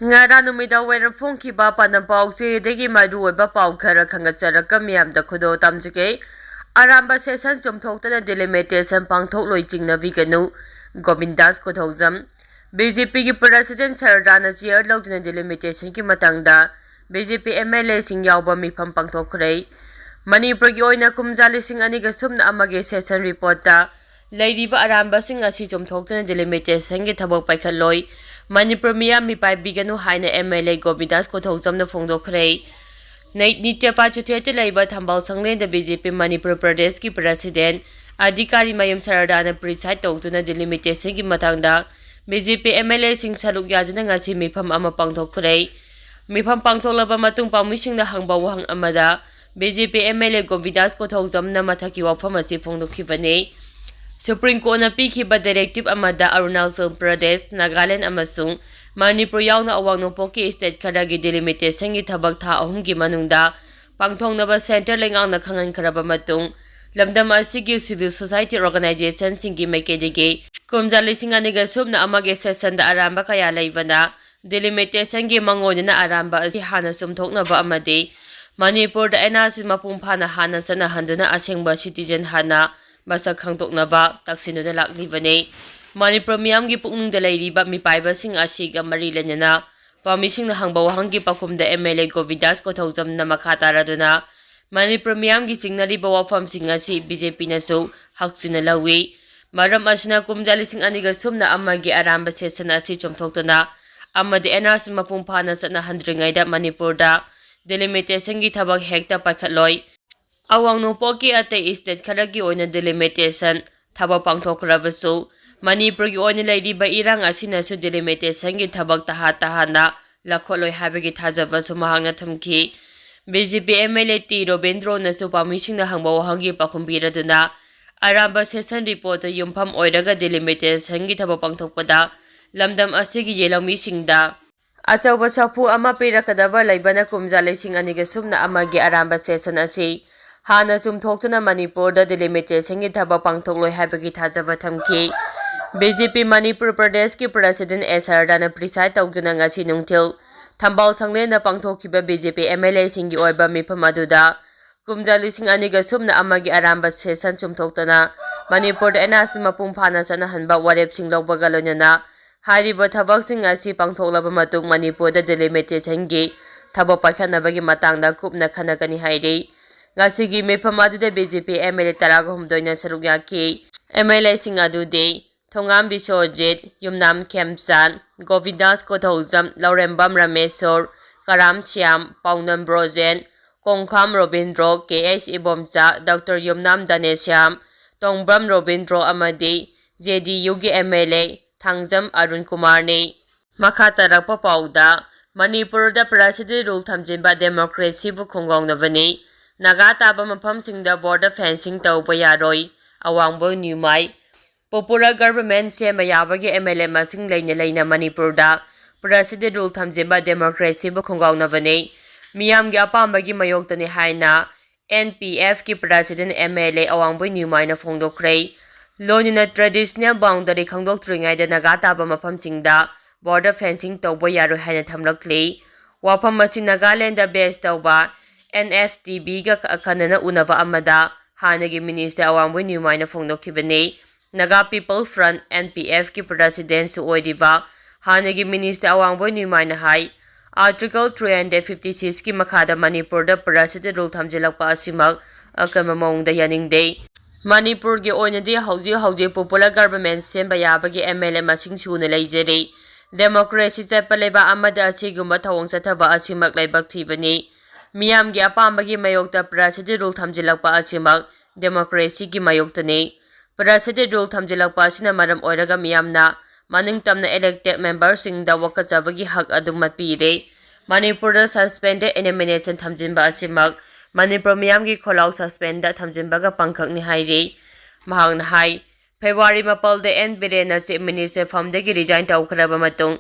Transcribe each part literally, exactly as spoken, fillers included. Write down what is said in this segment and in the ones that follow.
ꯉꯔꯥꯡ ꯅꯨꯃꯤꯗꯥꯡ ꯋꯥꯏꯔꯝ ꯐꯣꯡꯈꯤꯕ ꯄꯥꯟꯗꯝ ꯄꯥꯎꯆꯦꯗꯒꯤ ꯃꯔꯨꯑꯣꯏꯕ ꯄꯥꯎ ꯈꯔ ꯈꯪꯒꯠꯆꯔꯒ ꯃꯤꯌꯥꯝꯗ ꯈꯨꯗꯣꯜ ꯇꯝꯖꯒꯦ꯫ ꯑꯔꯥꯟꯕ session ꯆꯨꯝꯊꯣꯛꯇꯅ delimitation ꯄꯥꯡꯊꯣꯛꯂꯣꯏ ꯆꯤꯡꯅꯕꯤꯒꯅꯨ, ꯒꯣꯕꯤꯟꯗꯥꯁ ꯀꯣꯊꯧꯖꯝ꯫ BJPꯒꯤ president ꯁꯔꯗꯥꯅ chair ꯂꯧꯗꯨꯅ delimitationꯒꯤ ꯃꯇꯥꯡꯗ BJP MLAꯁꯤꯡ ꯌꯥꯎꯕ ꯃꯤꯐꯝ ꯄꯥꯡꯊꯣꯛꯈ꯭ꯔꯦ꯫ ꯃꯅꯤꯄꯨꯔꯒꯤ ꯑꯣꯏꯅ ꯀꯨꯝꯖꯥ ꯂꯤꯁꯤꯡ ꯑꯅꯤꯒ ꯁꯨꯞꯅ ꯑꯃꯒꯤ session reportꯇ ꯂꯩꯔꯤꯕ ꯑꯔꯥꯟꯕꯁꯤꯡ ꯑꯁꯤ ꯆꯨꯝꯊꯣꯛꯇꯨꯅ delimitationꯒꯤ ꯊꯕꯛ ꯄꯥꯏꯈꯠꯂꯣꯏ꯫ ꯃꯅꯤꯄꯨꯔ ꯃꯤꯌꯥꯝ ꯃꯤꯄꯥꯏꯕꯤꯒꯅꯨ ꯍꯥꯏꯅ MLA ꯒꯣꯕꯤꯟꯗꯥꯁ ꯀꯣꯊꯧꯖꯝꯅ ꯐꯣꯡꯗꯣꯛꯈ꯭ꯔꯦ꯫ ꯅꯩ-, ꯅꯤꯇ꯭ꯌ ꯄꯥꯆꯊꯦꯠꯇ ꯂꯩꯕ ꯊꯝꯕꯥꯜ ꯁꯪꯂꯦꯟꯗ BJP ꯃꯅꯤꯄꯨꯔ ꯄ꯭ꯔꯗꯦꯁꯀꯤ president ꯑꯙꯤꯀꯥꯔꯤ ꯃꯌꯨꯝ ꯁꯔꯗꯥꯅ preside ꯇꯧꯗꯨꯅ delimitationꯒꯤ ꯃꯇꯥꯡꯗ BJP MLAꯁꯤꯡ ꯁꯔꯨꯛ ꯌꯥꯗꯨꯅ ꯉꯁꯤ ꯃꯤꯐꯝ ꯑꯃ ꯄꯥꯡꯊꯣꯛꯈ꯭ꯔꯦ꯫ ꯃꯤꯐꯝ ꯄꯥꯡꯊꯣꯛꯂꯕ ꯃꯇꯨꯡ ꯄꯥꯎꯃꯤꯁꯤꯡꯅ ꯍꯪꯕ ꯋꯥꯍꯪ ꯑꯃꯗ BJP MLA ꯒꯣꯕꯤꯟꯗꯥꯁ ꯀꯣꯊꯧꯖꯝꯅ ꯃꯊꯛꯀꯤ ꯋꯥꯐꯝ ꯑꯁꯤ ꯐꯣꯡꯗꯣꯛꯈꯤꯕꯅꯤ꯫ Supreme Courtꯅ ꯄꯤꯈꯤꯕ directive ꯑꯃꯗ ꯑꯔꯨꯅꯥꯆꯜ ꯄ꯭ꯔꯗꯦꯁ, ꯅꯥꯒꯥꯂꯦꯟ ꯑꯃꯁꯨꯡ ꯃꯅꯤꯄꯨꯔ ꯌꯥꯎꯅ ꯑꯋꯥꯡ ꯅꯣꯡꯄꯣꯛꯀꯤ state ꯈꯔꯒꯤ delimitationꯒꯤ ꯊꯕꯛ ꯊꯥ ꯑꯍꯨꯝꯒꯤ ꯃꯅꯨꯡꯗ ꯄꯥꯡꯊꯣꯛꯅꯕ centre ꯂꯩꯉꯥꯛꯅ ꯈꯪꯍꯟꯈ꯭ꯔꯕ ꯃꯇꯨꯡ, ꯂꯝꯗꯝ ꯑꯁꯤꯒꯤ civil society organizationꯁꯤꯡꯒꯤ ꯃꯥꯏꯀꯩꯗꯒꯤ ꯀꯨꯝꯖꯥ ꯂꯤꯁꯤꯡ ꯑꯅꯤꯒ ꯁꯨꯞꯅ ꯑꯃꯒꯤ sessionꯗ ꯑꯔꯥꯟꯕ ꯀꯌꯥ ꯂꯩꯕꯅ delimitationꯒꯤ ꯃꯥꯡꯑꯣꯏꯅꯅ ꯑꯔꯥꯟꯕ ꯑꯁꯤ ꯍꯥꯟꯅ ꯆꯨꯝꯊꯣꯛꯅꯕ ꯑꯃꯗꯤ ꯃꯅꯤꯄꯨꯔꯗ NRC ꯃꯄꯨꯡ ꯐꯥꯅ ꯍꯥꯟꯅ ꯆꯠꯅꯍꯟꯗꯨꯅ ꯑꯁꯦꯡꯕ citizen ꯍꯥꯟꯅ ꯃꯁꯛ ꯈꯪꯗꯣꯛꯅꯕ ꯇꯛꯁꯤꯟꯗꯨꯅ ꯂꯥꯛꯂꯤꯕꯅꯤ꯫ ꯃꯅꯤꯄꯨꯔ ꯃꯤꯌꯥꯝꯒꯤ ꯄꯨꯛꯅꯤꯡꯗ ꯂꯩꯔꯤꯕ ꯃꯤꯄꯥꯏꯕꯁꯤꯡ ꯑꯁꯤꯒ ꯃꯔꯤ ꯂꯩꯅꯅ ꯄꯥꯎꯃꯤꯁꯤꯡꯅ ꯍꯪꯕ ꯋꯥꯍꯪꯒꯤ ꯄꯥꯎꯈꯨꯝꯗ MLA ꯒꯣꯕꯤꯟꯗꯥꯁ ꯀꯣꯊꯧꯖꯝꯅ ꯃꯈꯥ ꯇꯥꯔꯗꯨꯅ ꯃꯅꯤꯄꯨꯔ ꯃꯤꯌꯥꯝꯒꯤ ꯆꯤꯡꯅꯔꯤꯕ ꯋꯥꯐꯝꯁꯤꯡ ꯑꯁꯤ BJPꯅꯁꯨ ꯍꯛꯆꯤꯟꯅ ꯂꯧꯏ꯫ ꯃꯔꯝ ꯑꯁꯤꯅ ꯀꯨꯝꯖꯥ ꯂꯤꯁꯤꯡ ꯑꯅꯤꯒ ꯁꯨꯞꯅ ꯑꯃꯒꯤ ꯑꯔꯥꯟꯕ session ꯑꯁꯤ ꯆꯨꯝꯊꯣꯛꯇꯨꯅ ꯑꯃꯗꯤ NRC ꯃꯄꯨꯡ ꯐꯥꯅ ꯆꯠꯅꯍꯟꯗ꯭ꯔꯤꯉꯩꯗ ꯃꯅꯤꯄꯨꯔꯗ delimitationꯒꯤ ꯊꯕꯛ ꯍꯦꯛꯇ ꯄꯥꯏꯈꯠꯂꯣꯏ꯫ ꯑꯋꯥꯡ ꯅꯣꯡꯄꯣꯛꯀꯤ ꯑꯇꯩ state ꯈꯔꯒꯤ ꯑꯣꯏꯅ delimitation ꯊꯕꯛ ꯄꯥꯡꯊꯣꯛꯈ꯭ꯔꯕꯁꯨ, ꯃꯅꯤꯄꯨꯔꯒꯤ ꯑꯣꯏꯅ ꯂꯩꯔꯤꯕ ꯏꯔꯥꯡ ꯑꯁꯤꯅꯁꯨ delimitationꯒꯤ ꯊꯕꯛ ꯇꯍꯥ ꯇꯍꯥꯅ ꯂꯧꯈꯠꯂꯣꯏ ꯍꯥꯏꯕꯒꯤ ꯊꯥꯖꯕꯁꯨ ꯃꯍꯥꯛꯅ ꯊꯝꯈꯤ꯫ BJP MLA ꯇꯤ ꯔꯣꯕꯤꯟꯗ꯭ꯔꯣꯅꯁꯨ ꯄꯥꯎꯃꯤꯁꯤꯡꯅ ꯍꯪꯕ ꯋꯥꯍꯪꯒꯤ ꯄꯥꯎꯈꯨꯝ ꯄꯤꯔꯗꯨꯅ, ꯑꯔꯥꯟꯕ session reportꯇ ꯌꯨꯝꯐꯝ ꯑꯣꯏꯔꯒ delimitationꯒꯤ ꯊꯕꯛ ꯄꯥꯡꯊꯣꯛꯄꯗ ꯂꯝꯗꯝ ꯑꯁꯤꯒꯤ ꯌꯦꯜꯍꯧꯃꯤꯁꯤꯡꯗ ꯑꯆꯧꯕ ꯁꯥꯐꯨ ꯑꯃ ꯄꯤꯔꯛꯀꯗꯕ ꯂꯩꯕꯅ ꯀꯨꯝꯖꯥ ꯂꯤꯁꯤꯡ ꯑꯅꯤꯒ ꯁꯨꯞꯅ ꯑꯃꯒꯤ ꯑꯔꯥꯟꯕ session ꯑꯁꯤ ꯍꯥꯟꯅ ꯆꯨꯝꯊꯣꯛꯇꯨꯅ ꯃꯅꯤꯄꯨꯔꯗ delimitationꯒꯤ ꯊꯕꯛ ꯄꯥꯡꯊꯣꯛꯂꯣꯏ ꯍꯥꯏꯕꯒꯤ ꯊꯥꯖꯕ ꯊꯝꯈꯤ꯫ ꯕꯤ ꯖꯦ ꯄꯤ ꯃꯅꯤꯄꯨꯔ ꯄ꯭ꯔꯗꯦꯁꯀꯤ ꯄ꯭ꯔꯁꯤꯗꯦꯟ ꯑꯦꯁ ꯁꯔꯗꯥꯅ ꯄ꯭ꯔꯤꯁꯥꯏꯗ ꯇꯧꯗꯨꯅ ꯉꯁꯤ ꯅꯨꯡꯊꯤꯜ ꯊꯝꯕꯥꯜ ꯁꯪꯂꯦꯟꯗ ꯄꯥꯡꯊꯣꯛꯈꯤꯕ B J P M L ꯑꯦꯁꯤꯡꯒꯤ ꯑꯣꯏꯕ ꯃꯤꯐꯝ ꯑꯗꯨꯗ ꯀꯨꯝꯖꯥ ꯂꯤꯁꯤꯡ ꯑꯅꯤꯒ ꯁꯨꯞꯅ ꯑꯃꯒꯤ ꯑꯔꯥꯟꯕ ꯁꯦꯁꯟ ꯆꯨꯝꯊꯣꯛꯇꯅ ꯃꯅꯤꯄꯨꯔꯗ ꯑꯦꯟ ꯑꯥꯔ ꯁꯤ ꯃꯄꯨꯡ ꯐꯥꯅ ꯆꯠꯅꯍꯟꯕ ꯋꯥꯔꯦꯞꯁꯤꯡ ꯂꯧꯕꯒ ꯂꯣꯏꯅꯅ ꯍꯥꯏꯔꯤꯕ ꯊꯕꯛꯁꯤꯡ ꯑꯁꯤ ꯄꯥꯡꯊꯣꯛꯂꯕ ꯃꯇꯨꯡ ꯃꯅꯤꯄꯨꯔꯗ ꯗꯤꯂꯤꯃꯤꯇꯦꯁꯟꯒꯤ ꯊꯕꯛ ꯄꯥꯏꯈꯠꯅꯕꯒꯤ ꯃꯇꯥꯡꯗ ꯀꯨꯞꯅ ꯈꯟꯅꯒꯅꯤ ꯍꯥꯏꯔꯤ꯫ ꯉꯁꯤꯒꯤ ꯃꯤꯐꯝ ꯑꯗꯨꯗ B J P M L ꯑꯦ ꯇꯔꯥꯒ ꯍꯨꯝꯗꯣꯏꯅ ꯁꯔꯨꯛ ꯌꯥꯈꯤ꯫ ꯑꯦꯝ ꯑꯦꯜ ꯑꯦꯁꯤꯡ ꯑꯗꯨꯗꯤ ꯊꯣꯉꯥꯝ ꯕꯤꯁ꯭ꯋꯖꯤꯠ, ꯌꯨꯝꯅꯥꯝ ꯈꯦꯝꯆꯥꯟ, ꯒꯣꯕꯤꯟꯗꯥꯁ ꯀꯣꯊꯧꯖꯝ, ꯂꯧꯔꯦꯝꯕꯝ ꯔꯥꯃꯦꯁꯣꯔ, ꯀꯔꯥꯝ ꯁ꯭ꯌꯥꯝ, ꯄꯥꯎꯅꯝ ꯕ꯭ꯔꯣꯖꯦꯟ, ꯀꯣꯡꯈꯥꯝ ꯔꯣꯕꯤꯟꯗ꯭ꯔꯣ, ꯀꯦ ꯑꯩꯆ ꯏꯕꯣꯝꯆꯥ, ꯗꯣꯛꯇꯔ ꯌꯨꯝꯅꯥꯝ ꯗꯥꯅꯦꯁ꯭ꯌꯥꯝ, ꯇꯣꯡꯕ꯭ꯔꯝ ꯔꯣꯕꯤꯟꯗ꯭ꯔꯣ ꯑꯃꯗꯤ ꯖꯦ ꯗꯤ ꯌꯨꯒꯤ ꯑꯦꯝ ꯑꯦꯜ ꯑꯦ ꯊꯥꯡꯖꯝ ꯑꯔꯨꯟ ꯀꯨꯃꯥꯔꯅꯤ꯫ ꯃꯈꯥ ꯇꯥꯔꯛꯄ ꯄꯥꯎꯗ, ꯃꯅꯤꯄꯨꯔꯗ ꯄ꯭ꯔꯁꯤꯗꯦꯟ ꯔꯨꯜ ꯊꯝꯖꯤꯟꯕ ꯗꯦꯃꯣꯀ꯭ꯔꯦꯁꯤꯕꯨ ꯈꯣꯡꯒꯥꯎꯅꯕꯅꯤ, ꯅꯥꯒꯥ ꯇꯥꯕ ꯃꯐꯝꯁꯤꯡꯗ ꯕꯣꯔꯗꯔ ꯐꯦꯟꯁꯤꯡ ꯇꯧꯕ ꯌꯥꯔꯣꯏ, ꯑꯋꯥꯡꯕ ꯅ꯭ꯌꯨꯃꯥꯏ꯫ ꯄꯣꯄꯨꯂꯔ ꯒꯚꯔꯟꯃꯦꯟꯠ ꯁꯦꯝꯕ ꯌꯥꯕꯒꯤ ꯑꯦꯝ ꯑꯦꯜ ꯑꯦ ꯃꯁꯤꯡ ꯂꯩꯅ ꯂꯩꯅ ꯃꯅꯤꯄꯨꯔꯗ ꯄ꯭ꯔꯁꯤꯗꯦꯟ ꯔꯨꯜ ꯊꯝꯖꯤꯟꯕ ꯗꯦꯃꯣꯀ꯭ꯔꯦꯁꯤꯕꯨ ꯈꯣꯡꯒꯥꯎꯅꯕꯅꯤ, ꯃꯤꯌꯥꯝꯒꯤ ꯑꯄꯥꯝꯕꯒꯤ ꯃꯥꯌꯣꯛꯇꯅꯤ ꯍꯥꯏꯅ ꯑꯦꯟ ꯄꯤ ꯑꯦꯐꯀꯤ president M L A Awangboi ꯅ꯭ꯌꯨꯃꯥꯏꯅ ꯐꯣꯡꯗꯣꯛꯈ꯭ꯔꯦ꯫ ꯂꯣꯏꯅꯅ ꯇ꯭ꯔꯦꯗꯤꯁꯅꯦꯜ ꯕꯥꯎꯟꯗꯔꯤ ꯈꯪꯗꯣꯛꯇ꯭ꯔꯤꯉꯩꯗ ꯅꯥꯒꯥ ꯇꯥꯕ ꯃꯐꯝꯁꯤꯡꯗ ꯕꯣꯔꯗꯔ ꯐꯦꯟꯁꯤꯡ ꯇꯧꯕ ꯌꯥꯔꯣꯏ ꯍꯥꯏꯅ ꯊꯝꯂꯛꯂꯤ꯫ ꯋꯥꯐꯝ ꯑꯁꯤ ꯅꯥꯒꯥꯂꯦꯟꯗ ꯕꯦꯁ ꯇꯧꯕ ꯑꯦꯟ ꯑꯦꯐ ꯇꯤ ꯕꯤꯒ ꯑꯈꯟꯅꯅ ꯎꯅꯕ ꯑꯃꯗ ꯍꯥꯟꯅꯒꯤ ꯃꯤꯅꯤꯁꯇꯔ ꯑꯋꯥꯡꯕꯣꯏ ꯅ꯭ꯌꯨꯃꯥꯏꯅ ꯐꯣꯡꯗꯣꯛꯈꯤꯕꯅꯤ꯫ Naga peoples front, N P ꯑꯦꯐꯀꯤ ꯄ꯭ꯔꯁꯤꯗꯦꯟꯁꯨ ꯑꯣꯏꯔꯤꯕ ꯍꯥꯟꯅꯒꯤ ꯃꯤꯅꯤꯁꯇꯔ ꯑꯋꯥꯡꯕꯣꯏ ꯅ꯭ꯌꯨꯃꯥꯏꯅ ꯍꯥꯏ, ꯑꯥꯔꯇꯤꯀꯜ ꯊ꯭ꯔꯤ ꯍꯟꯗ꯭ꯔꯦꯠ ꯐꯤꯐꯇꯤ ꯁꯤꯛꯁꯀꯤ ꯃꯈꯥꯗ ꯃꯅꯤꯄꯨꯔꯗ ꯄ꯭ꯔꯁꯤꯗꯦꯟ ꯔꯨꯜ ꯊꯝꯖꯤꯜꯂꯛꯄ ꯑꯁꯤꯃꯛ ꯑꯀꯟꯕ ꯃꯑꯣꯡꯗ ꯌꯥꯅꯤꯡꯗꯦ꯫ ꯃꯅꯤꯄꯨꯔꯒꯤ ꯑꯣꯏꯅꯗꯤ ꯍꯧꯖꯤꯛ ꯍꯧꯖꯤꯛ ꯄꯣꯄꯨꯂꯔ ꯒꯚꯔꯟꯃꯦꯟꯠ ꯁꯦꯝꯕ ꯌꯥꯕꯒꯤ ꯑꯦꯝ ꯑꯦꯜ ꯑꯦ ꯃꯁꯤꯡ ꯁꯨꯅ ꯂꯩꯖꯔꯤ꯫ ꯗꯦꯃꯣꯀ꯭ꯔꯦꯁꯤ ꯆꯠꯄ ꯂꯩꯕꯥꯛ ꯑꯃꯗ ꯑꯁꯤꯒꯨꯝꯕ ꯊꯧꯑꯣꯡ ꯆꯠꯊꯕ ꯑꯁꯤꯃꯛ ꯂꯥꯏꯕꯛ ꯊꯤꯕꯅꯤ꯫ ꯃꯤꯌꯥꯝꯒꯤ ꯑꯄꯥꯝꯕꯒꯤ ꯃꯥꯌꯣꯛꯇ ꯄ꯭ꯔꯁꯤꯗꯦꯟ ꯔꯨꯜ ꯊꯝꯖꯤꯜꯂꯛꯄ ꯑꯁꯤꯃꯛ ꯗꯦꯃꯣꯀ꯭ꯔꯦꯁꯤꯒꯤ ꯃꯥꯌꯣꯛꯇꯅꯤ꯫ ꯄ꯭ꯔꯁꯤꯗꯦꯟ ꯔꯨꯜ ꯊꯝꯖꯤꯜꯂꯛꯄ ꯑꯁꯤꯅ ꯃꯔꯝ ꯑꯣꯏꯔꯒ ꯃꯤꯌꯥꯝꯅ ꯃꯅꯤꯡ ꯇꯝꯅ ꯏꯂꯦꯛꯇꯦꯗ ꯃꯦꯝꯕꯔꯁꯤꯡꯗ ꯋꯥꯀꯠꯆꯕꯒꯤ ꯍꯛ ꯑꯗꯨꯃꯛ ꯄꯤꯔꯦ꯫ ꯃꯅꯤꯄꯨꯔꯗ ꯁꯁꯄꯦꯟꯗꯦꯗ ꯑꯦꯅꯣꯃꯤꯅꯦꯁꯟ ꯊꯝꯖꯤꯟꯕ ꯑꯁꯤꯃꯛ ꯃꯅꯤꯄꯨꯔ ꯃꯤꯌꯥꯝꯒꯤ ꯈꯣꯜꯂꯥꯎ ꯁꯁꯄꯦꯟꯗ ꯊꯝꯖꯤꯟꯕꯒ ꯄꯥꯡꯈꯛꯅꯤ ꯍꯥꯏꯔꯤ꯫ ꯃꯍꯥꯛꯅ ꯍꯥꯏ, ꯐꯦꯕ꯭ꯔꯨꯋꯥꯔꯤ ꯃꯥꯄꯜꯗ ꯑꯦꯟ ꯕꯤꯔꯦꯟꯅ ꯆꯤꯐ ꯃꯤꯅꯤꯁꯇꯔ ꯐꯝꯗꯒꯤ ꯔꯤꯖꯥꯏꯟ ꯇꯧꯈ꯭ꯔꯕ ꯃꯇꯨꯡ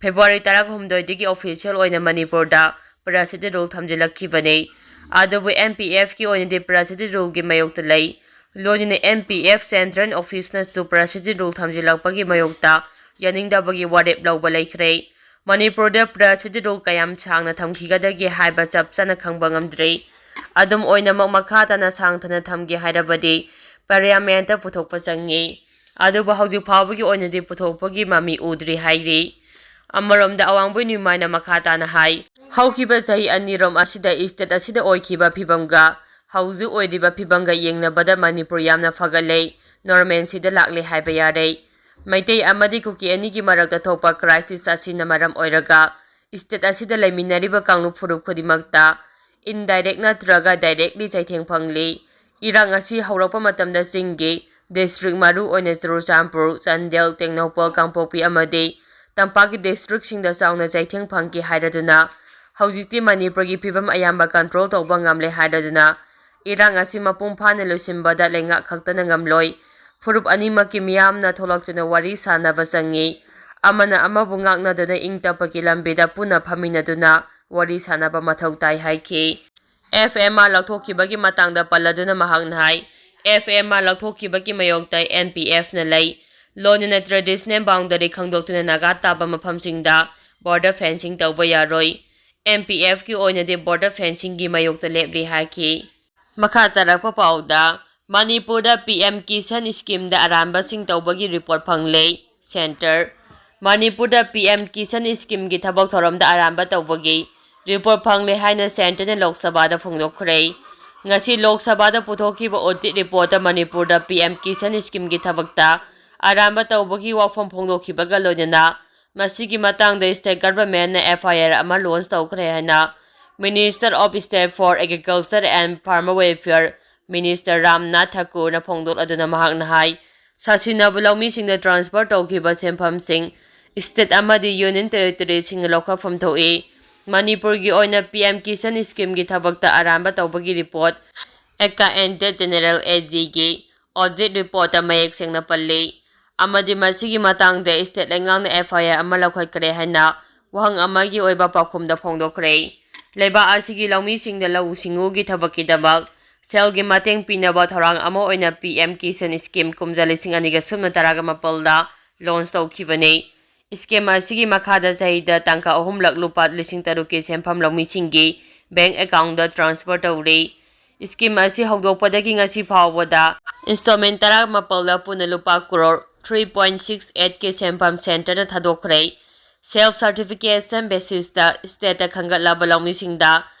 ꯐꯦꯕ꯭ꯔꯨꯋꯥꯔꯤ ꯇꯔꯥꯍꯨꯝꯗꯣꯏꯗꯒꯤ ꯑꯣꯐꯤꯁꯤꯌꯦꯜ ꯑꯣꯏꯅ ꯃꯅꯤꯄꯨꯔꯗ ꯄ꯭ꯔꯁꯤꯗꯦꯟ ꯔꯨꯜ ꯊꯝꯖꯤꯜꯂꯛꯈꯤꯕꯅꯤ꯫ ꯑꯗꯨꯕꯨ ꯑꯦꯟ ꯄꯤ ꯑꯦꯐꯀꯤ ꯑꯣꯏꯅꯗꯤ ꯄ꯭ꯔꯁꯤꯗꯦꯟ ꯔꯨꯜꯒꯤ ꯃꯥꯌꯣꯛꯇ ꯂꯩ꯫ ꯂꯣꯏꯅꯅ N P F Central Office ꯅꯁꯨ President Rule ꯊꯝꯖꯤꯜꯂꯛꯄꯒꯤ ꯃꯥꯌꯣꯛꯇ ꯌꯥꯅꯤꯡꯗꯕꯒꯤ ꯋꯥꯔꯦꯞ ꯂꯧꯕ ꯂꯩꯈ꯭ꯔꯦ꯫ ꯃꯅꯤꯄꯨꯔꯗ President Rule ꯀꯌꯥꯝ ꯁꯥꯡꯅ ꯊꯝꯈꯤꯒꯗꯒꯦ ꯍꯥꯏꯕ ꯆꯞ ꯆꯥꯅ ꯈꯪꯕ ꯉꯝꯗ꯭ꯔꯤ꯫ ꯑꯗꯨꯝ ꯑꯣꯏꯅꯃꯛ, ꯃꯈꯥ ꯇꯥꯅ ꯁꯥꯡꯊꯅ ꯊꯝꯒꯦ ꯍꯥꯏꯔꯕꯗꯤ Parliament ꯇ ꯄꯨꯊꯣꯛꯄ ꯆꯪꯏ꯫ ꯑꯗꯨꯕꯨ ꯍꯧꯖꯤꯛ ꯐꯥꯎꯕꯒꯤ ꯑꯣꯏꯅꯗꯤ ꯄꯨꯊꯣꯛꯄꯒꯤ ꯃꯃꯤ ꯎꯗ꯭ꯔꯤ ꯍꯥꯏꯔꯤ꯫ ꯑꯃꯔꯣꯝꯗ, ꯑꯋꯥꯡꯕꯣꯏ ꯅ꯭ꯌꯨꯃꯥꯏꯅ ꯃꯈꯥ ꯇꯥꯅ ꯍꯥꯏ, ꯍꯧꯈꯤꯕ ꯆꯍꯤ ꯑꯅꯤꯔꯣꯝ ꯑꯁꯤꯗ state ꯑꯁꯤꯗ ꯑꯣꯏꯈꯤꯕ ꯐꯤꯕꯝꯒ ꯍꯧꯖꯤꯛ ꯑꯣꯏꯔꯤꯕ ꯐꯤꯕꯝꯒ ꯌꯦꯡꯅꯕꯗ ꯃꯅꯤꯄꯨꯔ ꯌꯥꯝꯅ ꯐꯒꯠꯂꯦ, normalcy ꯗ ꯂꯥꯛꯂꯦ ꯍꯥꯏꯕ ꯌꯥꯔꯦ꯫ ꯃꯩꯇꯩ ꯑꯃꯗꯤ ꯀꯨꯀꯤ ꯑꯅꯤꯒꯤ ꯃꯔꯛꯇ ꯊꯣꯛꯄ crisis ꯑꯁꯤꯅ ꯃꯔꯝ ꯑꯣꯏꯔꯒ state ꯑꯁꯤꯗ ꯂꯩꯃꯤꯟꯅꯔꯤꯕ ꯀꯥꯡꯂꯨꯞ ꯐꯨꯔꯨꯞ ꯈꯨꯗꯤꯡꯃꯛꯇ indirect ꯅꯠꯇ꯭ꯔꯒ directly ꯆꯩꯊꯦꯡ ꯐꯪꯂꯤ꯫ ꯏꯔꯥꯡ ꯑꯁꯤ ꯍꯧꯔꯛꯄ ꯃꯇꯝꯗ ꯆꯤꯡꯒꯤ district, ꯃꯔꯨ ꯑꯣꯏꯅ ꯆꯨꯔꯆꯥꯟꯄꯨꯔ, ꯆꯥꯟꯗꯦꯜ, ꯇꯦꯡꯅꯧꯄꯜ, ꯀꯥꯡꯄꯣꯛꯄꯤ ꯑꯃꯗꯤ ꯇꯝꯄꯥꯛꯀꯤ district ꯁꯤꯡꯗ ꯆꯥꯎꯅ ꯆꯩꯊꯦꯡ ꯐꯪꯈꯤ ꯍꯥꯏꯔꯗꯨꯅ, ꯍꯧꯖꯤꯛꯇꯤ ꯃꯅꯤꯄꯨꯔꯒꯤ ꯐꯤꯕꯝ ꯑꯌꯥꯝꯕ control ꯇꯧꯕ ꯉꯝꯂꯦ ꯍꯥꯏꯔꯗꯨꯅ, ꯏꯔꯥꯡ ꯑꯁꯤ ꯃꯄꯨꯡ ꯐꯥꯅ ꯂꯣꯏꯁꯤꯟꯕꯗ ꯂꯩꯉꯥꯛ ꯈꯛꯇꯅ ꯉꯝꯂꯣꯏ꯫ ꯐꯨꯔꯨꯞ ꯑꯅꯤꯃꯛꯀꯤ ꯃꯤꯌꯥꯝꯅ ꯊꯣꯛꯂꯛꯇꯨꯅ ꯋꯥꯔꯤ ꯁꯥꯅꯕ ꯆꯪꯏ꯫ ꯑꯃꯅ ꯑꯃꯕꯨ ꯉꯥꯛꯅꯗꯨꯅ ꯏꯪ ꯇꯞꯄꯒꯤ ꯂꯝꯕꯤꯗ ꯄꯨꯟꯅ ꯐꯝꯃꯤꯟꯅꯗꯨꯅ ꯋꯥꯔꯤ ꯁꯥꯅꯕ ꯃꯊꯧ ꯇꯥꯏ ꯍꯥꯏꯈꯤ꯫ F M R ꯂꯧꯊꯣꯛꯈꯤꯕꯒꯤ ꯃꯇꯥꯡꯗ ꯄꯜꯂꯗꯨꯅ ꯃꯍꯥꯛꯅ ꯍꯥꯏ, F M R ꯂꯧꯊꯣꯛꯈꯤꯕꯒꯤ ꯃꯥꯌꯣꯛꯇ N P F ꯅ ꯂꯩ꯫ ꯂꯣꯏꯅꯅ traditional boundary ꯈꯪꯗꯣꯛꯇꯨꯅ ꯅꯥꯒꯥ ꯇꯥꯕ ꯃꯐꯝꯁꯤꯡꯗ border fencing ꯇꯧꯕ ꯌꯥꯔꯣꯏ꯫ N P F ꯀꯤ ꯑꯣꯏꯅꯗꯤ border fencing ꯒꯤ ꯃꯥꯌꯣꯛꯇ ꯂꯦꯞꯂꯤ ꯍꯥꯏꯈꯤ꯫ ꯃꯈꯥ ꯇꯥꯔꯛꯄ ꯄꯥꯎꯗ, ꯃꯅꯤꯄꯨꯔꯗ P M Kisan Scheme ꯗ ꯑꯔꯥꯟꯕꯁꯤꯡ ꯇꯧꯕꯒꯤ report ꯐꯪꯂꯦ꯫ Centre, ꯃꯅꯤꯄꯨꯔꯗ P M Kisan Scheme ꯒꯤ ꯊꯕꯛ ꯊꯧꯔꯝꯗ ꯑꯔꯥꯟꯕ ꯇꯧꯕꯒꯤ report ꯐꯪꯂꯦ ꯍꯥꯏꯅ Centre ꯅ ꯂꯣꯛ ꯁꯚꯥꯗ ꯐꯣꯡꯗꯣꯛꯈ꯭ꯔꯦ꯫ ꯉꯁꯤ ꯂꯣꯛ ꯁꯚꯥꯗ ꯄꯨꯊꯣꯛꯈꯤꯕ audit report ꯇ ꯃꯅꯤꯄꯨꯔꯗ P M Kisan Scheme ꯒꯤ ꯊꯕꯛꯇ ꯑꯔꯥꯟꯕ ꯇꯧꯕꯒꯤ ꯋꯥꯐꯝ ꯐꯣꯡꯗꯣꯛꯈꯤꯕꯒ ꯂꯣꯏꯅꯅ ꯃꯁꯤꯒꯤ ꯃꯇꯥꯡꯗ state government ꯅ F I R ꯑꯃ launch ꯇꯧꯈ꯭ꯔꯦ ꯍꯥꯏꯅ Minister of State for Agriculture and Farmer Welfare, Minister Ramnath ꯊꯥꯀꯨꯔꯅ ꯐꯣꯡꯗꯣꯛꯂꯗꯨꯅ ꯃꯍꯥꯛꯅ ꯍꯥꯏ, ꯁꯥꯁꯤꯟꯅꯕ ꯂꯧꯃꯤꯁꯤꯡꯗ transfer ꯇꯧꯈꯤꯕ ꯁꯦꯟꯐꯝꯁꯤꯡ state ꯑꯃꯗꯤ union territory ꯁꯤꯡꯅ ꯂꯧꯈꯠꯐꯝ ꯊꯣꯛꯏ꯫ ꯃꯅꯤꯄꯨꯔꯒꯤ ꯑꯣꯏꯅ P M Kisan Scheme ꯒꯤ ꯊꯕꯛꯇ ꯑꯔꯥꯟꯕ ꯇꯧꯕꯒꯤ report Accountant General, A G ꯒꯤ audit report ꯇ ꯃꯌꯦꯛ ꯁꯦꯡꯅ ꯄꯜꯂꯤ꯫ ꯑꯃꯗꯤ ꯃꯁꯤꯒꯤ ꯃꯇꯥꯡꯗ state ꯂꯩꯉꯥꯛꯅ F I R ꯑꯃ ꯂꯧꯈꯠꯈ꯭ꯔꯦ ꯍꯥꯏꯅ ꯋꯥꯍꯪ ꯑꯃꯒꯤ ꯑꯣꯏꯕ ꯄꯥꯎꯈꯨꯝꯗ ꯐꯣꯡꯗꯣꯛꯈ꯭ꯔꯦ꯫ ꯂꯩꯕꯥꯛ ꯑꯁꯤꯒꯤ ꯂꯧꯃꯤꯁꯤꯡꯗ ꯂꯧꯎ ꯁꯤꯡꯎꯒꯤ ꯊꯕꯛꯀꯤꯗꯃꯛ ꯁꯦꯜꯒꯤ ꯃꯇꯦꯡ ꯄꯤꯅꯕ ꯊꯧꯔꯥꯡ ꯑꯃ ꯑꯣꯏꯅ ꯄꯤ ꯑꯦꯝ ꯀꯤꯁꯟ ꯁ꯭ꯀꯤꯝ ꯀꯨꯝꯖꯥ ꯂꯤꯁꯤꯡ ꯑꯅꯤꯒ ꯁꯨꯞꯅ ꯇꯔꯥꯒ ꯃꯥꯄꯜꯗ ꯂꯣꯟꯆ ꯇꯧꯈꯤꯕꯅꯤ꯫ ꯁ꯭ꯀꯤꯝ ꯑꯁꯤꯒꯤ ꯃꯈꯥꯗ ꯆꯍꯤꯗ ꯇꯥꯡꯀꯛ ꯑꯍꯨꯝꯂꯛ ꯂꯨꯄꯥ ꯂꯤꯁꯤꯡ ꯇꯔꯨꯛꯀꯤ ꯁꯦꯟꯐꯝ ꯂꯧꯃꯤꯁꯤꯡꯒꯤ ꯕꯦꯡꯛ ꯑꯦꯀꯥꯎꯟꯗ ꯇ꯭ꯔꯥꯟꯁꯐꯔ ꯇꯧꯔꯦ꯫ ꯁ꯭ꯀꯤꯝ ꯑꯁꯤ ꯍꯧꯗꯣꯛꯄꯗꯒꯤ ꯉꯁꯤ ꯐꯥꯎꯕꯗ ꯏꯟꯁꯇꯣꯜꯃꯦꯟ ꯇꯔꯥꯃꯥꯄꯜꯗ ꯄꯨꯟꯅ ꯂꯨꯄꯥ ꯀ꯭ꯔꯣꯔ ꯊ꯭ꯔꯤ ꯄꯣꯏꯟ ꯁꯤꯛꯁ ꯑꯩꯠꯀꯤ ꯁꯦꯟꯐꯝ ꯁꯦꯟꯇꯔꯅ ꯊꯥꯗꯣꯛꯈ꯭ꯔꯦ꯫ ꯁꯦꯜꯐ ꯁꯔꯇꯤꯐꯤꯀꯦꯁꯟ ꯕꯦꯁꯤꯁꯇ ꯁ꯭ꯇꯦꯠꯇ ꯈꯟꯒꯠꯂꯕ ꯂꯧꯃꯤꯁꯤꯡꯗ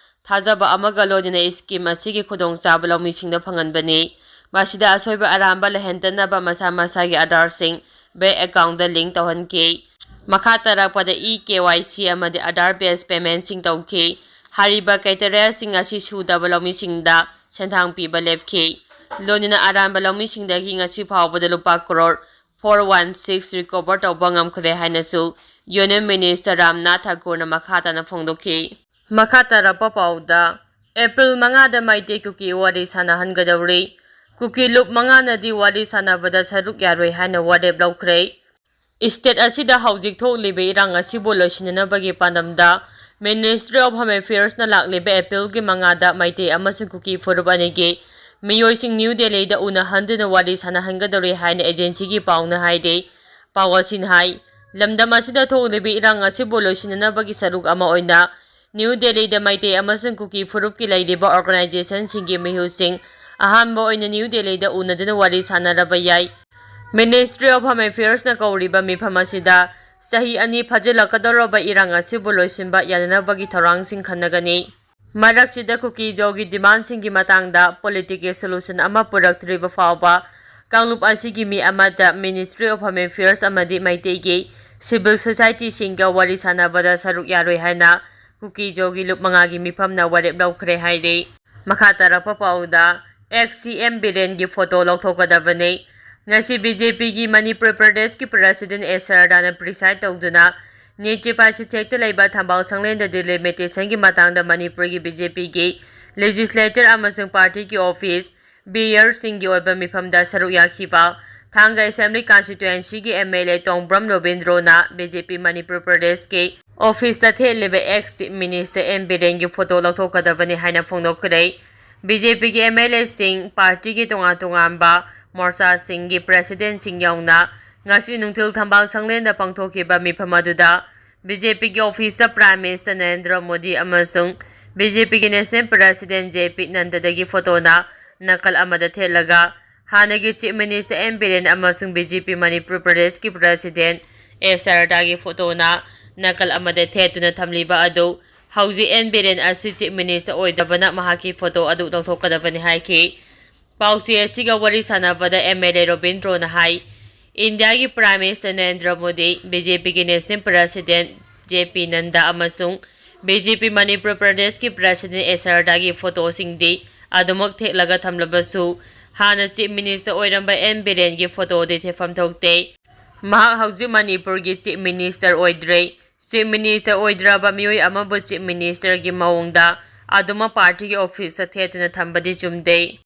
ꯊꯥꯖꯕ ꯑꯃꯒ ꯂꯣꯏꯅꯅ ꯁ꯭ꯀꯤꯝ ꯑꯁꯤꯒꯤ ꯈꯨꯗꯣꯡꯆꯥꯕ ꯂꯧꯃꯤꯁꯤꯡꯗ ꯐꯪꯍꯟꯕꯅꯤ꯫ ꯃꯁꯤꯗ ꯑꯁꯣꯏꯕ ꯑꯔꯥꯟꯕ ꯂꯩꯍꯟꯗꯅꯕ ꯃꯁꯥ ꯃꯁꯥꯒꯤ ꯑꯥꯙꯥꯔꯁꯤꯡ ꯕꯦꯡꯛ ꯑꯦꯀꯥꯎꯟꯗ ꯂꯤꯡꯛ ꯇꯧꯍꯟꯈꯤ꯫ ꯃꯈꯥ ꯇꯥꯔꯛꯄꯗ ꯏ ꯀꯦ ꯋꯥꯏ ꯁꯤ ꯑꯃꯗꯤ ꯑꯥꯙꯥꯔ ꯕꯦꯁ ꯄꯦꯃꯦꯟꯠꯁꯤꯡ ꯇꯧꯈꯤ꯫ ꯍꯥꯏꯔꯤꯕ ꯀ꯭ꯔꯥꯏꯇꯦꯔꯤꯌꯥꯁꯤꯡ ꯑꯁꯤ ꯁꯨꯗꯕ ꯂꯧꯃꯤꯁꯤꯡꯗ ꯁꯦꯟꯊꯥꯡ ꯄꯤꯕ ꯂꯦꯞꯈꯤ꯫ ꯂꯣꯏꯅꯅ ꯑꯔꯥꯟꯕ ꯂꯧꯃꯤꯁꯤꯡꯗꯒꯤ ꯉꯁꯤ ꯐꯥꯎꯕꯗ ꯂꯨꯄꯥ crore four one six recover ꯇꯧꯕ ꯉꯝꯈ꯭ꯔꯦ ꯍꯥꯏꯅꯁꯨ ꯌꯨꯅꯤꯌꯟ ꯃꯤꯅꯤꯁꯇꯔ ꯔꯥꯝꯅꯥꯊ ꯊꯥꯀꯨꯔꯅ ꯃꯈꯥ ꯇꯥꯅ ꯐꯣꯡꯗꯣꯛꯈꯤ꯫ ꯃꯈꯥ ꯇꯥꯔꯛꯄ ꯄꯥꯎꯗ, ꯑꯦꯄ꯭ꯔꯤꯜ ꯃꯉꯥꯗ ꯃꯩꯇꯩ ꯀꯨꯀꯤ ꯋꯥꯔꯤ ꯁꯥꯟꯅꯍꯟꯒꯗꯧꯔꯤ꯫ ꯀꯨꯀꯤ ꯂꯨꯞ ꯃꯉꯥꯅꯗꯤ ꯋꯥꯔꯤ ꯁꯥꯟꯅꯕꯗ ꯁꯔꯨꯛ ꯌꯥꯔꯣꯏ ꯍꯥꯏꯅ ꯋꯥꯔꯦꯞ ꯂꯧꯈ꯭ꯔꯦ꯫ ꯁ꯭ꯇꯦꯠ ꯑꯁꯤꯗ ꯍꯧꯖꯤꯛ ꯊꯣꯛꯂꯤꯕ ꯏꯔꯥꯡ ꯑꯁꯤꯕꯨ ꯂꯣꯏꯁꯤꯟꯅꯅꯕꯒꯤ ꯄꯥꯟꯗꯝꯗ Ministry of Home Affairsꯅ ꯂꯥꯛꯂꯤꯕ ꯑꯦꯄ꯭ꯔꯤꯜꯒꯤ ꯃꯉꯥꯗ ꯃꯩꯇꯩ ꯑꯃꯁꯨꯡ ꯀꯨꯀꯤ ꯐꯨꯔꯨꯞ ꯑꯅꯤꯒꯤ ꯃꯤꯑꯣꯏꯁꯤꯡ ꯅ꯭ꯌꯨ ꯗꯦꯜꯂꯤꯗ ꯎꯅꯍꯟꯗꯨꯅ ꯋꯥꯔꯤ ꯁꯥꯟꯅꯍꯟꯒꯗꯧꯔꯤ ꯍꯥꯏꯅ ꯑꯦꯖꯦꯟꯁꯤꯒꯤ ꯄꯥꯎꯅ ꯍꯥꯏꯔꯤ꯫ ꯄꯥꯎ ꯑꯁꯤꯅ ꯍꯥꯏ, ꯂꯝꯗꯝ ꯑꯁꯤꯗ ꯊꯣꯛꯂꯤꯕ ꯏꯔꯥꯡ ꯑꯁꯤꯕꯨ ꯂꯣꯏꯁꯤꯟꯅꯅꯕꯒꯤ ꯁꯔꯨꯛ ꯑꯃ ꯑꯣꯏꯅ ꯅ꯭ꯌꯨ ꯗꯦꯜꯂꯤꯗ ꯃꯩꯇꯩ ꯑꯃꯁꯨꯡ ꯀꯨꯀꯤ ꯐꯨꯔꯨꯞꯀꯤ ꯂꯩꯔꯤꯕ ꯑꯣꯔꯒꯅꯥꯏꯖꯦꯁꯟꯁꯤꯡꯒꯤ ꯃꯤꯍꯨꯠꯁꯤꯡ ꯑꯍꯥꯟꯕ ꯑꯣꯏꯅ ꯅ꯭ꯌꯨ ꯗꯦꯜꯂꯤꯗ ꯎꯅꯗꯨꯅ ꯋꯥꯔꯤ ꯁꯥꯟꯅꯔꯕ ꯌꯥꯏ꯫ Ministry of Home Affairsꯅ ꯀꯧꯔꯤꯕ ꯃꯤꯐꯝ ꯑꯁꯤꯗ ꯆꯍꯤ ꯑꯅꯤ ꯐꯥꯖꯤꯜꯂꯛꯀꯗꯧꯔꯕ ꯏꯔꯥꯡ ꯑꯁꯤꯕꯨ ꯂꯣꯏꯁꯤꯟꯕ ꯌꯥꯅꯅꯕꯒꯤ ꯊꯧꯔꯥꯡꯁꯤꯡ ꯈꯟꯅꯒꯅꯤ꯫ ꯃꯔꯛꯁꯤꯗ ꯀꯨꯀꯤ ꯖꯣꯒꯤ ꯗꯤꯃꯥꯟꯁꯤꯡꯒꯤ ꯃꯇꯥꯡꯗ ꯄꯣꯂꯤꯇꯤꯀꯦꯜ ꯁꯣꯂꯨꯁꯟ ꯑꯃ ꯄꯨꯔꯛꯇ꯭ꯔꯤꯕ ꯐꯥꯎꯕ ꯀꯥꯡꯂꯨꯞ ꯑꯁꯤꯒꯤ ꯃꯤ ꯑꯃꯠꯇ Ministry of Home Affairs ꯑꯃꯗꯤ ꯃꯩꯇꯩꯒꯤ ꯁꯤꯚꯤꯜ ꯁꯣꯁꯥꯏꯇꯤꯁꯤꯡꯒ ꯋꯥꯔꯤ ꯁꯥꯟꯅꯕꯗ ꯁꯔꯨꯛ ꯌꯥꯔꯣꯏ ꯍꯥꯏꯅ ꯀꯨꯀꯤ ꯖꯣꯒꯤ ꯂꯨꯞ ꯃꯉꯥꯒꯤ ꯃꯤꯐꯝꯅ ꯋꯥꯔꯦꯞ ꯂꯧꯈ꯭ꯔꯦ ꯍꯥꯏꯔꯤ꯫ ꯃꯈꯥ ꯇꯥꯔꯛꯄ ꯄꯥꯎꯗ, ꯑꯦꯛꯁ ꯁꯤ ꯑꯦꯝ ꯕꯤꯔꯦꯟꯒꯤ ꯐꯣꯇꯣ ꯂꯧꯊꯣꯛꯀꯗꯕꯅꯤ꯫ ꯉꯁꯤ ꯕꯤ ꯖꯦ ꯄꯤꯒꯤ ꯃꯅꯤꯄꯨꯔ ꯄ꯭ꯔꯗꯦꯁꯀꯤ ꯄ꯭ꯔꯁꯤꯗꯦꯟ ꯑꯦꯁ ꯁꯔꯗꯥꯅ ꯄ꯭ꯔꯤꯁꯥꯏꯗ ꯇꯧꯗꯨꯅ ꯅꯤꯇꯤ ꯄꯥꯏꯁꯨꯊꯦꯛꯇ ꯂꯩꯕ ꯊꯝꯕꯥꯜ ꯁꯪꯂꯦꯟꯗ ꯗꯤꯂꯤꯃꯤꯇꯦꯁꯟꯒꯤ ꯃꯇꯥꯡꯗ ꯃꯅꯤꯄꯨꯔꯒꯤ ꯕꯤ ꯖꯦ ꯄꯤꯒꯤ ꯂꯦꯖꯤꯁꯂꯦꯇꯔ ꯑꯃꯁꯨꯡ ꯄꯥꯔꯇꯤꯒꯤ ꯑꯣꯐꯤꯁ ꯕꯤꯌꯔꯁꯤꯡꯒꯤ ꯑꯣꯏꯕ ꯃꯤꯐꯝꯗ ꯁꯔꯨꯛ ꯌꯥꯈꯤꯕ ꯊꯥꯡꯒ ꯑꯦꯁꯦꯝꯕ꯭ꯂꯤ ꯀꯟꯁꯇꯤꯇ꯭ꯋꯦꯟꯁꯤꯒꯤ ꯑꯦꯝ ꯑꯦꯜ ꯑꯦ ꯇꯣꯡꯕ꯭ꯔꯝ ꯔꯣꯕꯤꯟꯗ꯭ꯔꯣꯅ ꯕꯤ ꯖꯦ ꯄꯤ ꯃꯅꯤꯄꯨꯔ ꯄ꯭ꯔꯗꯦꯁꯀꯤ ꯑꯣꯐꯤꯁꯇ ꯊꯦꯠꯂꯤꯕ ꯑꯦꯛꯁ ꯆꯤꯐ ꯃꯤꯅꯤꯁꯇꯔ ꯑꯦꯝ ꯕꯤꯔꯦꯟꯒꯤ ꯐꯣꯇꯣ ꯂꯧꯊꯣꯛꯀꯗꯕꯅꯤ ꯍꯥꯏꯅ ꯐꯣꯡꯗꯣꯛꯈ꯭ꯔꯦ꯫ ꯕꯤ ꯖꯦ ꯄꯤꯒꯤ ꯑꯦꯝ ꯑꯦꯜ ꯑꯦꯁꯤꯡ, ꯄꯥꯔꯇꯤꯒꯤ ꯇꯣꯉꯥꯟ ꯇꯣꯉꯥꯟꯕ ꯃꯣꯔꯆꯥꯁꯤꯡꯒꯤ ꯄ꯭ꯔꯦꯁꯤꯗꯦꯟꯠꯁꯤꯡ ꯌꯥꯎꯅ ꯉꯁꯤ ꯅꯨꯡꯊꯤꯜ ꯊꯝꯕꯥꯜ ꯁꯪꯂꯦꯟꯗ ꯄꯥꯡꯊꯣꯛꯈꯤꯕ ꯃꯤꯐꯝ ꯑꯗꯨꯗ ꯕꯤ ꯖꯦ ꯄꯤꯒꯤ ꯑꯣꯐꯤꯁꯇ ꯄ꯭ꯔꯥꯏꯝ ꯃꯤꯅꯤꯁꯇꯔ ꯅꯔꯦꯟꯗ꯭ꯔ ꯃꯣꯗꯤ ꯑꯃꯁꯨꯡ ꯕꯤ ꯖꯦ ꯄꯤꯒꯤ ꯅꯦꯁꯅꯦꯜ ꯄ꯭ꯔꯦꯁꯤꯗꯦꯟꯠ ꯖꯦ ꯄꯤ ꯅꯟꯗꯗꯒꯤ ꯐꯣꯇꯣꯅ ꯅꯥꯀꯜ ꯑꯃꯗ ꯊꯦꯠꯂꯒ ꯍꯥꯟꯅꯒꯤ ꯆꯤꯐ ꯃꯤꯅꯤꯁꯇꯔ ꯑꯦꯟ ꯕꯤꯔꯦꯟ ꯑꯃꯁꯨꯡ ꯕꯤ ꯖꯦ ꯄꯤ ꯃꯅꯤꯄꯨꯔ ꯄ꯭ꯔꯗꯦꯁꯀꯤ ꯄ꯭ꯔꯦꯁꯤꯗꯦꯟꯠ ꯑꯦꯁ ꯁꯔꯗꯥꯒꯤ ꯐꯣꯇꯣꯅ ꯅꯥꯀꯜ ꯑꯃꯗ ꯊꯦꯠꯇꯨꯅ ꯊꯝꯂꯤꯕ ꯑꯗꯨ ꯍꯧꯖꯤꯛ ꯑꯦꯟ ꯕꯤꯔꯦꯟ ꯑꯁꯤ ꯆꯤꯐ ꯃꯤꯅꯤꯁꯇꯔ ꯑꯣꯏꯗꯕꯅ ꯃꯍꯥꯛꯀꯤ ꯐꯣꯇꯣ ꯑꯗꯨ ꯂꯧꯊꯣꯛꯀꯗꯕꯅꯤ ꯍꯥꯏꯈꯤ꯫ ꯄꯥꯎꯆꯦ ꯑꯁꯤꯒ ꯋꯥꯔꯤ ꯁꯥꯟꯅꯕꯗ ꯑꯦꯝ ꯑꯦꯜ ꯑꯦ ꯔꯣꯕꯤꯟꯗ꯭ꯔꯣꯅ ꯍꯥꯏ, ꯏꯟꯗꯤꯌꯥꯒꯤ prime minister Narendra Modi, B J ꯄꯤꯒꯤ ꯅꯦꯁꯅꯦꯜ ꯄ꯭ꯔꯦꯁꯤꯗꯦꯟꯠ ꯖꯦ ꯄꯤ ꯅꯟꯗ ꯑꯃꯁꯨꯡ ꯕꯤ ꯖꯦ ꯄꯤ ꯃꯅꯤꯄꯨꯔ ꯄ꯭ꯔꯗꯦꯁꯀꯤ ꯄ꯭ꯔꯦꯁꯤꯗꯦꯟꯠ ꯑꯦꯁ ꯁꯔꯗꯥꯒꯤ ꯐꯣꯇꯣꯁꯤꯡꯗꯤ ꯑꯗꯨꯃꯛ ꯊꯦꯠꯂꯒ ꯊꯝꯂꯕꯁꯨ, ꯍꯥꯟꯅ ꯆꯤꯐ ꯃꯤꯅꯤꯁꯇꯔ ꯑꯣꯏꯔꯝꯕ ꯑꯦꯟ ꯕꯤꯔꯦꯟꯒꯤ ꯐꯣꯇꯣꯗꯤ ꯊꯦꯠꯐꯝ ꯊꯣꯛꯇꯦ꯫ ꯃꯍꯥꯛ ꯍꯧꯖꯤꯛ ꯃꯅꯤꯄꯨꯔꯒꯤ ꯆꯤꯐ ꯃꯤꯅꯤꯁꯇꯔ ꯑꯣꯏꯗ꯭ꯔꯦ꯫ ꯆꯤꯐ ꯃꯤꯅꯤꯁꯇꯔ ꯑꯣꯏꯗ꯭ꯔꯕ ꯃꯤꯑꯣꯏ ꯑꯃꯕꯨ ꯆꯤꯐ ꯃꯤꯅꯤꯁꯇꯔꯒꯤ ꯃꯑꯣꯡꯗ ꯑꯗꯨꯃꯛ ꯄꯥꯔꯇꯤꯒꯤ ꯑꯣꯐꯤꯁꯇ ꯊꯦꯠꯇꯨꯅ ꯊꯝꯕꯗꯤ ꯆꯨꯝꯗꯦ꯫